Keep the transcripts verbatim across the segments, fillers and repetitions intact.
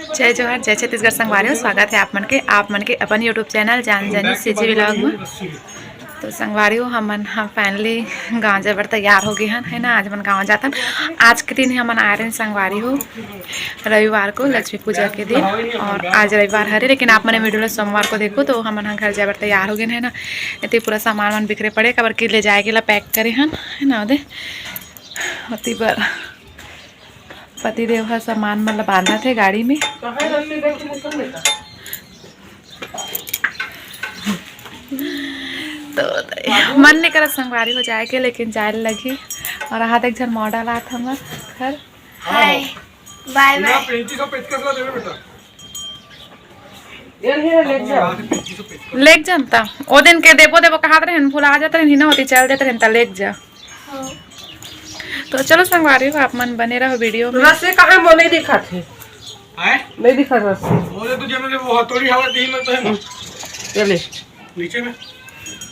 जय जोहार, जय छत्तीसगढ़ संगवारी हो, स्वागत है आप मन के, आप मन के अपन YouTube चैनल जान जानी सीजी व्लॉग में। तो संगवारी हो, हमन हम फाइनली गाँव जाए बर तैयार हो गए हन, है ना। आज हमन गाँव जाथन। आज के दिन ही हमन आए रहे संगवारी हो, रविवार को, लक्ष्मी पूजा के दिन, और आज रविवार हरे, लेकिन आप मन वीडियो ला सोमवार को देखो। तो हमन ह घर जाए बर तैयार हो गए, है ना। एती पूरा सामान मन बिखरे पड़े, काबर कि ले जाए के ला पैक करे हन, है ना। ओदे ओती बर पतिदेव ह सामान मन ला बांधत हे गाड़ी में। तो मन नहीं करत संगवारी हो जाए के, लेकिन जाए ल लगही। और हाथ एक झन मॉडल आत हमर घर। हाय, बाय बाय। लेग जनता ओ दिन के देबो देबो कहात रहन, भुला जात रहन, हिना होती चल देत रहन, त लेग जा। तो चलो संगवारी हो, आप मन बने रहो वीडियो में। रस्सी कहाँ मोने दिखत है? आए? नहीं दिखत रस्सी। बोले तो जब वो हथौड़ी हवा दी में तो है ना। चले। नीचे में।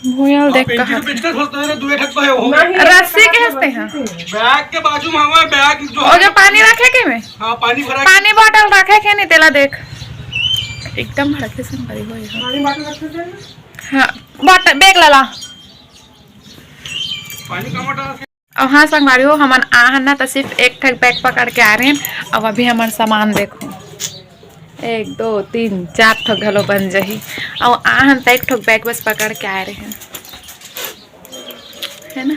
भूयल देख कहा। पेंसिल खोलते हैं ना, दुए ठक तो है वो। नहीं, रस्सी के हंसते हैं। बैग के बाजू में हमारे बैग जो और जो पानी रखे के में? हाँ, पानी भरा। पानी बॉटल रखे के नहीं, तेला देख। एकदम भड़के से भरी हुई है। पानी बॉटल रखे थे ना? हाँ, बॉटल, बैग ला ला। पानी का बॉटल रखे। और हाँ संगवारी हो, हमन आहन ना तो सिर्फ एक ठक बैग पकड़ के आ रहे हैं। अब अभी हमन सामान देखो, एक दो तीन चार ठक घलो बन जाही। और आहन तो एक ठक बैग बस पकड़ के आ रहे हैं, है ना।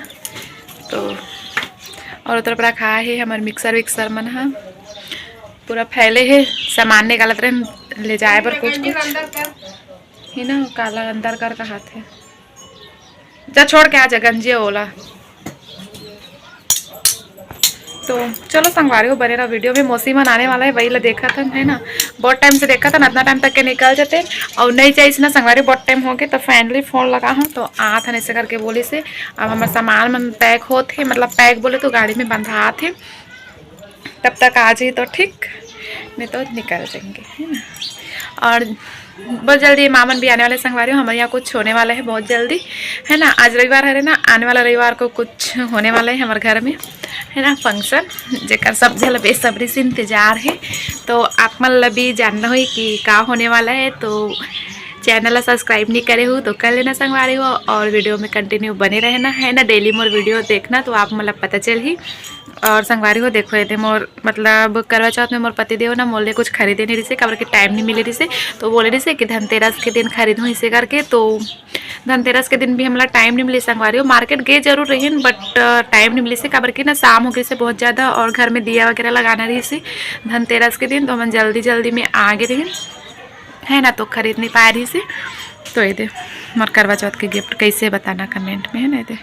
तो और उतर पर रखा है हमर मिक्सर विक्सर मन ह पूरा फैले है, सामान निकालत रहे ले जाए बर कुछ कुछ, है ना। काला अंदर कर कहात है। जा छोड़ के आ जा गंजिया ओला। तो चलो संगवारी हो, बने रहा वीडियो में। मौसी मन आने वाला है, वही ला देखत हन, है ना। बहुत टाइम से देखत हन, इतना टाइम तक के निकल जाते। और नहीं चाहिए ना संगवारी, बहुत टाइम हो गए, तो फाइनली फोन लगा हूँ तो आत हन ऐसे करके बोली से। अब हमार सामान मन पैक होत है, मतलब पैक बोले तो गाड़ी में बंधात है। तब तक आ जाइए तो ठीक, नहीं तो निकल जाएंगे, है ना। और बहुत जल्दी मामन भी आने वाले संगवारी हो, हमारे यहाँ कुछ होने वाला है बहुत जल्दी, है ना। आज रविवार है ना, आने वाला रविवार को कुछ होने वाला है हमारे घर में, है ना, फंक्शन, जेकर सब झन बेसब्री से इंतजार है। तो आप मन ला भी जानना होई कि का होने वाला है, तो चैनल ला सब्सक्राइब नहीं करे हो तो कर लेना संगवारी हो, और वीडियो में कंटिन्यू बने रहना, है ना। डेली मोर वीडियो देखना तो आप मन ला पता चलही। और संगवारी हो देखो, ये दे मोर मतलब करवा चौथ में मोर पति देव ना मोर ले कुछ खरीदे नहीं रहिसे, काबर के टाइम नहीं मिले रहिसे। तो बोले रहिसे कि धनतेरस के दिन खरीदूँ इसे करके। तो धनतेरस के दिन भी हमला टाइम नहीं मिले संगवारी हो। मार्केट गए जरूर रहिन, बट टाइम नहीं मिले से, काबर के ना शाम हो गई से बहुत ज़्यादा, और घर में दिया वगैरह लगाना रहिसे धनतेरस के दिन। तो हमन जल्दी जल्दी में आगे रहिन, है ना, तो खरीद नहीं पाए रहिसे। तो ये दे मोर करवा चौथ के गिफ्ट कैसे बताना कमेंट में, है ना। ये दे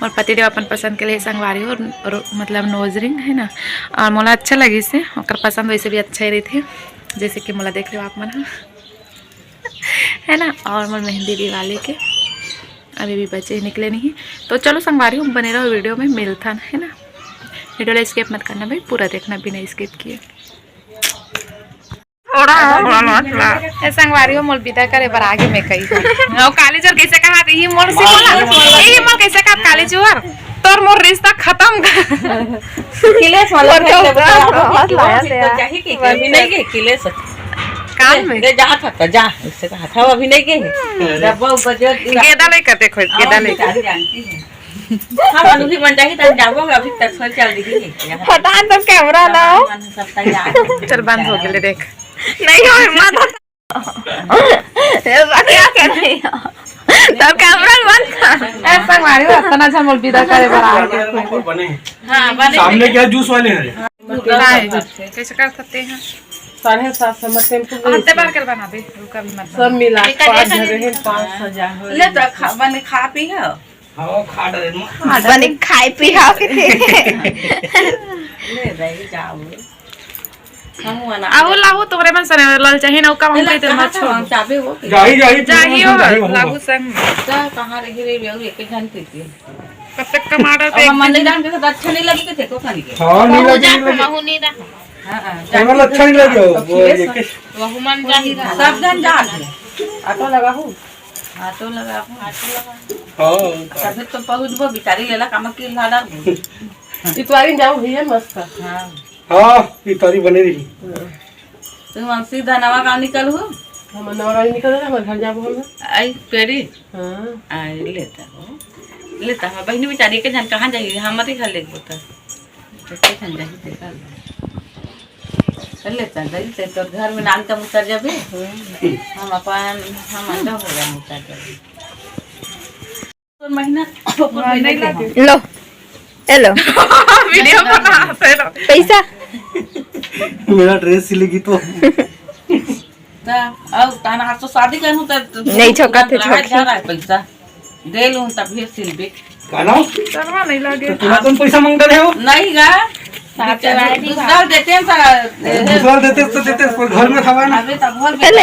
मोर पतिदेव अपन पसंद के लिए संगवारी हो, रो-, मतलब नोज रिंग, है ना। और मोला अच्छा लगिस हे, ओकर पसंद वैसे भी अच्छा ही रहिथे, जैसे कि मोला देख रहे हो आप मन ह, है ना। और मोर मेहंदी दिवाली के अभी भी बचे निकले नहीं। तो चलो संगवारी हो, बने रहो वीडियो में, मिलथन, है ना। वीडियो ला स्किप मत करना भाई, पूरा देखना बिना स्किप किए। थोड़ा, थोड़ा, थोड़ा, थोड़ा। ए संगवारी हो, मोल विदा करे बर आगे में कही। और काली चोर कैसे कहा, यही मोल से बोला, यही मोल कैसे कहा, काली चोर, तोर मोर रिश्ता खत्म कर। किलेश वाला और फेंक तो दे, बता, बहुत लाया तो थे यार। जाही कि अभी नहीं गए किलेश। काम में। ले जा, था, जा, उससे कहा था, अभी नहीं गए। जब वो बजे गेदा लेकर देखो, गेदा लेकर। जानती है। हम अभी बन जाही, तब जाबो, अभी तक सोच चल रही है। हटा तो कैमरा ना हो। सब तैयार। चल, बंद हो गए, ले देख। नहीं हो, हिम्मत हो। ये बात क्या कर रही हो? तब कैमरा बंद कर। ए, संगवारी हो, इतना झन मोल विदा करे बर आ गए। हाँ, बने। सामने क्या जूस वाले हैं? काय? कैसे कर सकते हैं? साढ़े सात सौ में टेम्पू गई। हत्ते बार कर बना दे, रुका भी मत। सब मिला के पाँच जने हैं, पाँच सौ जा हो। ले तो खा, बने खा पी है। हाँ, खा डरे ना। बने खाए पी हो के। ले रही जाओ। हम वाला। आहो लाहो, तोहरे मन सने लल चाही ना, ओका हम एला कहिते कहाँ मत था, छोड़। हम चाबे हो के। जाही, जाही, जाही हो, जाही हो। लाहू संग। जा, कहाँ रही रे, बेऊ, एक एक घंटे की। कब तक टमाटर अब पे हम मंदिर जान के साथ अच्छा नहीं लगी थे, तो खाने के। हाँ, नहीं लगी, नहीं लगी। महू नहीं रहा। हाँ, हाँ, ओनल अच्छा नहीं लगे हो, अब वो खीरे ये सब के वहू मन जाही रहा। सब जन जा थे। ऑटो लगा हूँ। ऑटो लगा हूँ, ऑटो लगा हूँ। हाँ। तभी तो पहुँचबो, बिचारी लेला काम की ला डाल। इतवारी जाओ भैया, मस्त। हाँ। हाँ, ई तारी बने रही। हाँ। तुम सीधा नवा गाँव निकल हो? हम नवा गाँव निकल रहे, हमारे घर जाबो हम। आई पेड़ी? हाँ। आई लेता हो। लेता हो। बहिनी बेचारी के जन कहाँ जाइए? हमारे घर ले बता। तो के जन जाइए, देखा ले। कर लेता, जाइए, ते तोर घर में नाम कम उतर जाबे। हाँ। हम अपन, हम अंडा हो गया, उतर जाबे। महीना लो, हेलो। वीडियो बना, हेलो। पैसा। मेरा ड्रेस सिलेगी तो। ता, अब ताना हाथ तो शादी करनू त नहीं, छोका थे, छोका। जा रहा है पैसा। दे लूं तब फिर सिलबे। का नाम? शर्मा नहीं लागे। तो तू कौन पैसा मांगता रहे हो? नहीं गा। दूसरा देते हैं सा, दूसरा देते तो देते, कोई घर में खवा ना। अबे तब बोल चले।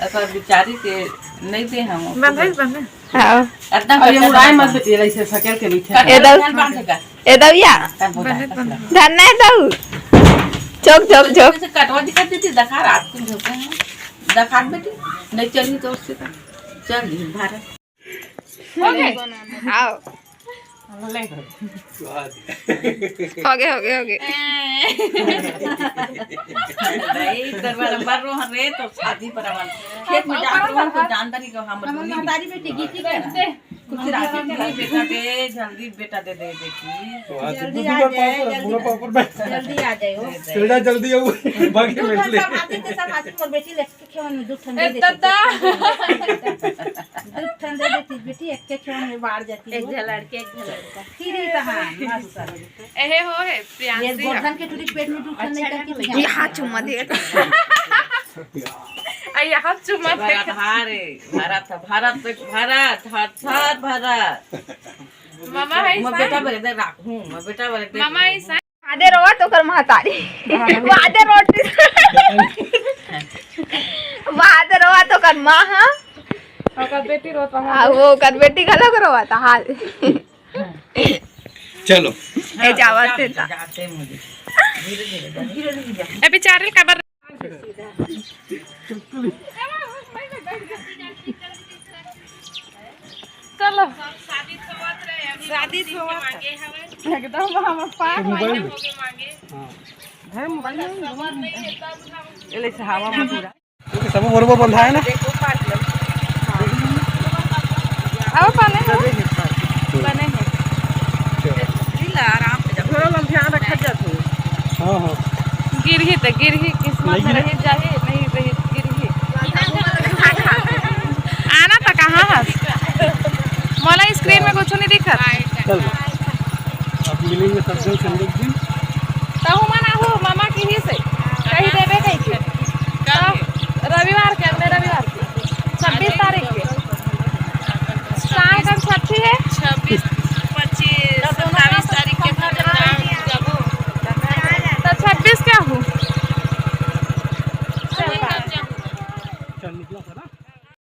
ऐसा बिचारी के नहीं दे हम। बंधे, बंधे। हाँ। एकदम ये मुड़ाए मत बेटी, ऐसे सकेल के बैठे। ए दऊ। ए दऊ या। धन्ना ए दऊ। चौक, चौक, चौक। कटवा दिखा देती, दिखा रात को धोते हैं। दिखा बेटी, नहीं चली तो उससे तो चल जी भारत। हो गए? आओ। हो गए, हो गए, हो गए। भाई, दरबार अंबर रो हरे तो शादी पर अमन। खेत में जात रहो तो जानदारी को हम हम महतारी बेटी गीती के। कुछ राखी के लिए बेटा दे, जल्दी बेटा दे दे बेटी। जल्दी आ जाए, जल्दी। जल्दी आ जाए हो। तेरा जल्दी हो, बाकी दू ठन मिल ले। सब हाथी के सब हाथी मोर बेटी लेके खेवन में दू ठन दे ए, देती। ददा। दू ठन दे देती बेटी, एक के खेवन में बाढ़ जाती। एक झन लड़के, एक झन लड़का। फिर ही तो हाँ, मस्त। एहे हो है, प्रियांशी। ये गोधन के टुरी पेट में दू ठन नहीं करती। यहाँ चुम्मा दे। आ, यहाँ चुम्मा दे। भारत हारे, भारत, भारत, भारत, हर, हर भारत। मामा है मैं ईसा। बेटा बरे दे राखूं, मैं बेटा बरे दे। मामा है ईसा। महादे रोवा तो कर महतारी। महादे रोटी। महादे रोवा तो कर माँ, हाँ। ओकर बेटी रोत रहा। आ, वो ओकर बेटी घलो के रोवा था, हाँ। चलो। ए, जावत हे ता। जाते मुझे। धीरे, धीरे, धीरे, धीरे जा। ए, बेचारे काबर चलो। शादी होवत हे। एकदम हम पार तो मोबाइल। हाँ। घर मोबाइल में। ये ले से हवा में पूरा। ओके, सब बरोबर बंधा है ना? देखो, पाँच लोग। अब बने हैं। बने हैं। चलो। ढीला, आराम से जाओ। थोड़ा सा ध्यान रखा जात हो। हाँ, हाँ। गिरही त गिरही, किस्मत नहीं गिरे। रही जाही, नहीं रही गिरही। आना त कहाँ है? मोला स्क्रीन में कुछ नहीं दिखत। चल। अब मिलेंगे सब जन संडे के दिन।